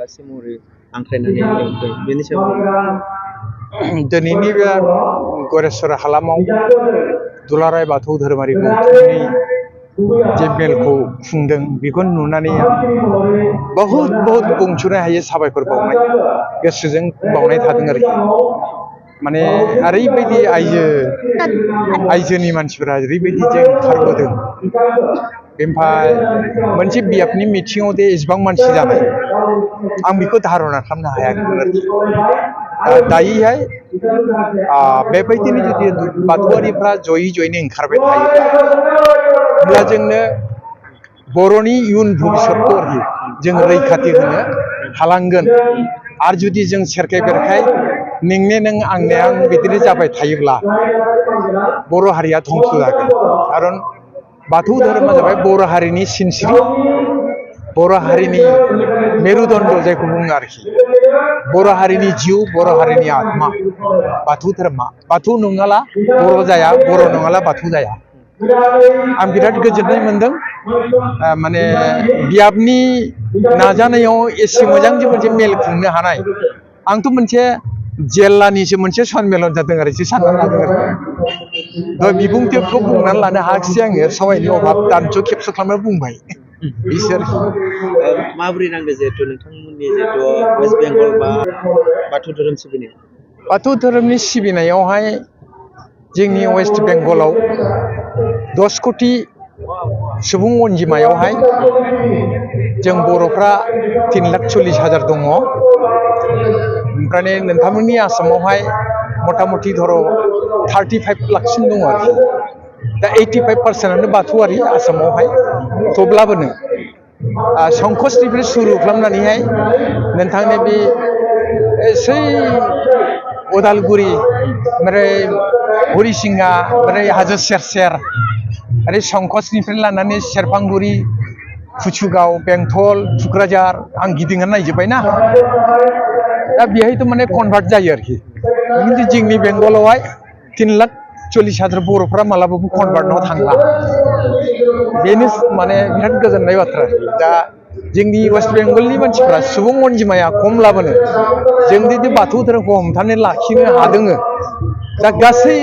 आलासि महरै हांख्रायनानै लिंदों बेनि सायाव दिनैनि बे गरेस्वर हालामाव दुलाराय बाथौ धोरोमारि गौथुमनि जे मेलखौ खुंदों बेखौ नुनानै बहुत बुंस'नो हायै साबायखर बावनाय गोसोजों बावनाय थादों आरोखि माने ओरैबायदि आइजोनि मानसिफोरा ओरैबायदि जे ओंखारबोदों ओमफ्राय मोनसे बियाबनि मिथिङाव दे एसेबां मानसि जानाय आं बेखौ धारना खालामनो हायाखैमोन आरोखि दायोहाय बेबायदिनो जुदि बाथौआरिफ्रा जयैनो ओंखारबाय थायोब्ला जोंनो बर'नि इयुन भबिष्यतखौ जों रैखाथि होनो हालांगोन आरो जुदि जों सेरखाय बेरखाय नोंने नों आंने आं बिदिनो जाबाय थायोब्ला बर' हारिया धंस जागोन खारन बाथौ धोरोमा जाबाय बर' हारिनि सिनस्रि बर' हारिनि मेरुदण्ड जायखौ बुङो आरोखि बर' हारिनि जिउ बर' हारिनि आत्मा बाथौ धोरोमा बाथौ नङाला बर' जाया बर' नङाला बाथौ जाया आं बिराद गोजोननाय मोनदों माने बियाबनि नाजानायाव एसे मोजां मोनसे मेल खुंनो हानाय आंथ' मोनसे जिल्लानिसो मोनसे सनमेलन जादों आरो एसे सानना लादों आरो बिबुंथिखौ बुंनानै लानो हायाखिसै आङो सबाइनि अभाब दानस' खेबस' खालामना बुंबाय बिसोर माबोरै नांदों जिहेथु नोंथांमोननि जिहेथु वेस्ट बेंगल बा बाथौ धोरोम सिबिनाय बाथौ धोरोमनि सिबिनायावहाय जोंनि वेस्ट बेंगलाव 10 कोटि सुबुं अनजिमायावहाय जों बर'फ्रा 3,40,000 दङ ओमफ्राय नोंथांमोननि आसामावहाय मथा मथि धर 35 लाखसिम दङ आरोखि दा 85% बाथौआरि आसामावहाय थेवब्लाबोनो संकसनिफ्राय सुरु खालामनानैहाय नोंथांनि बे एसे उदालगुरि ओमफ्राय हरिसिङा ओमफ्राय हाजो सेर आरो संकसनिफ्राय लानानै सेरफांगुरि कुसुगाव बेंटल थुक्राझार आं गिदिंना नायजोब्बायना दा बेहायथ' माने कनभार्ट जायो आरोखि खिन्थु जोंनि बेंगलावहाय 3,40,000 बर'फ्रा मालाबाबो कनभार्टआव थांला बेनो माने बिराद गोजोननाय बाथ्रा दा जोंनि वेस्ट बेंगलनि मानसिफ्रा सुबुं अनजिमाया खमब्लाबोनो जों जुदि बाथौ धोरोमखौ हमथानानै लाखिनो हादों दा गासै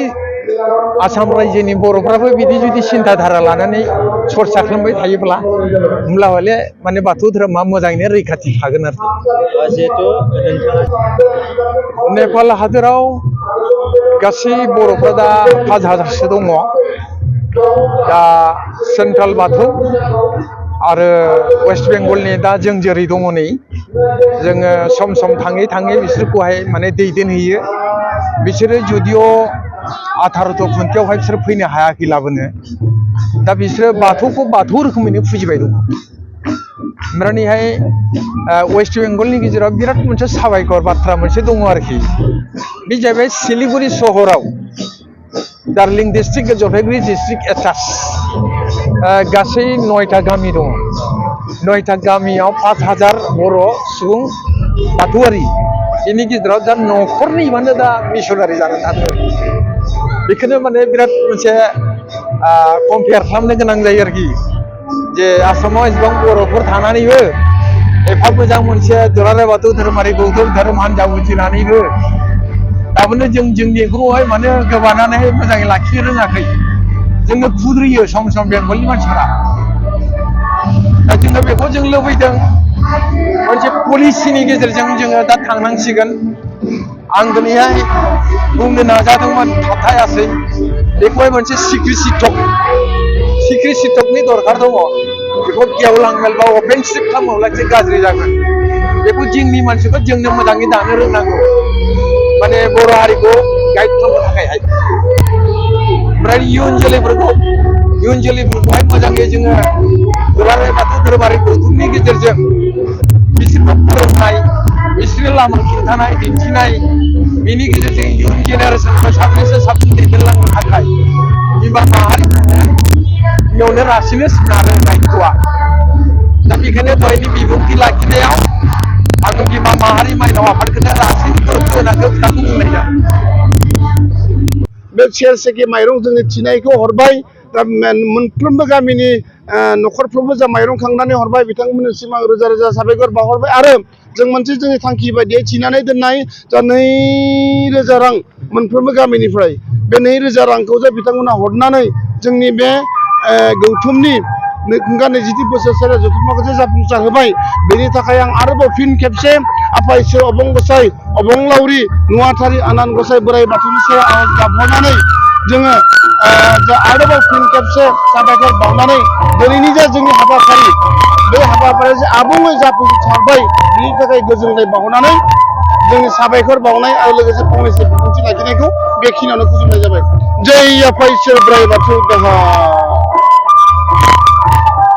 आसाम रायजोनि बर'फ्राबो बिदि जुदि सिन्था धारा लानानै सरसा खालामबाय थायोब्ला होमब्ला हले माने बाथौ धोरोमा मोजाङैनो रैखाथि थागोन आरो जिहेथु नेपाल हादोराव गासै बर'फ्रा दा 5,000सो दङ दा सेन्ट्रेल बाथौ आरो वेस्ट बेंगलनि दा जों जेरै दङ नै जोङो सम थाङै बिसोरखौहाय माने दैदेनहैयो बिसोरो जुदिअ 18 खुन्थियावहाय बिसोर फैनो हायाखैलाबोनो दा बिसोरो बाथौखौ बाथौ रोखोमैनो फुजिबाय दङ ओमफ्रायहाय वेस्ट बेंगलनि गेजेराव बिराद मोनसे साबायखर बाथ्रा मोनसे दङ आरोखि बे जाहैबाय सिलिगुरि सहराव Darjeeling district Jalpaiguri district attach गासै 9टा गामि दङ 9टा गामियाव 5,000 बर' सुबुं बाथौआरि बेनि गेजेराव दा न'खरनैबानो दा मिसनारि जानानै थाङो बेखौनो माने बिराद मोनसे कम्पेयार खालामनो गोनां जायो आरोखि जे आसामाव एसेबां बर'फोर थानानैबो एफा मोजां मोनसे दुलाराय बाथौ धोरोमारि गौथुम धोरोम हान्जा उजिनानैबो दाबोनो जों जोंनिखौहाय माने गोबानानै मोजाङै लाखिनो रोङाखै जोङो खुद्रियो सम बेंगलनि मानसिफोरा दा जोङो बेखौ जों लुबैदों मोनसे पलिसिनि गेजेरजों जोङो दा थांनांसिगोन आं दिनैहाय बुंनो नाजादोंमोन थाबथायासै बेखौहाय मोनसे सिक्रेसि टकनि दरखार दङ बेखौ गेवलां मेल बा अपेन स्ट्रिप खालामोब्ला एसे गाज्रि जागोन बेखौ जोंनि मानसिखौ जोंनो मोजाङै दानो रोंनांगौ माने बर' हारिखौ गाइड खालामनो थाखायहाय ओमफ्राय इयुन जोलैफोरखौहाय मोजाङै जोङो दुलाराय बाथौ धोरोमारि गौथुमनि गेजेरजों बिसोरखौ फोरोंनाय बिसोरनो लामा खिन्थानाय दिन्थिनाय बेनि गेजेरजों इयुन जेनेरेसनखौ साबसिन दैदेनलांनो थाखाय बिमा माहारियावनो रासिनो सोनारो दायित्वआ दा बेखायनो दहायनि बिबुंथि लाखिनायाव आङो बिमा माहारि माइनाव आफादखौनो रासिन गोसो होनांगौ खोथाखौ बुंनाय जादों बे सेरसेके माइरं जोङो थिनायखौ हरबाय दा मोनफ्रोमबो गामिनि न'खरफ्रोमबो जा माइरं खांनानै हरबाय बिथांमोननिसिम आं रोजा रोजा साबायखर बावहरबाय आरो जों मोनसे जोंनि थांखि बायदियै थिनानै दोननाय जा 2,000 रां मोनफ्रोमबो गामिनिफ्राय बे 2,000 रांखौ जे बिथांमोना हरनानै जोंनि बे गौथुमनि 23 बोसोरसालिया जथुम्माखौ जे जाफुंसार होबाय बेनि थाखाय आं आरोबाव फिन खेबसे आफा इसोर अबं गसाइ अबंलावरि नुवाथारि आनान गसाइ बोराइ बाथौनि सायाव आरज गाबहरनानै जोङो आरोबाव फिन खेबसे साबायखर बावनानै दिनैनि जा जोंनि हाबाफारि बे हाबाफारिया जे आबुङै जाफुंसारबाय बेनि थाखाय गोजोननाय बावनानै जोंनि साबायखर बावनाय आरो लोगोसे फंनैसो बिबुंथि लाखिनायखौ बेखिनियावनो फोजोबनाय जाबाय। जै आफा इसोर बोराइ बाथौ दाहा।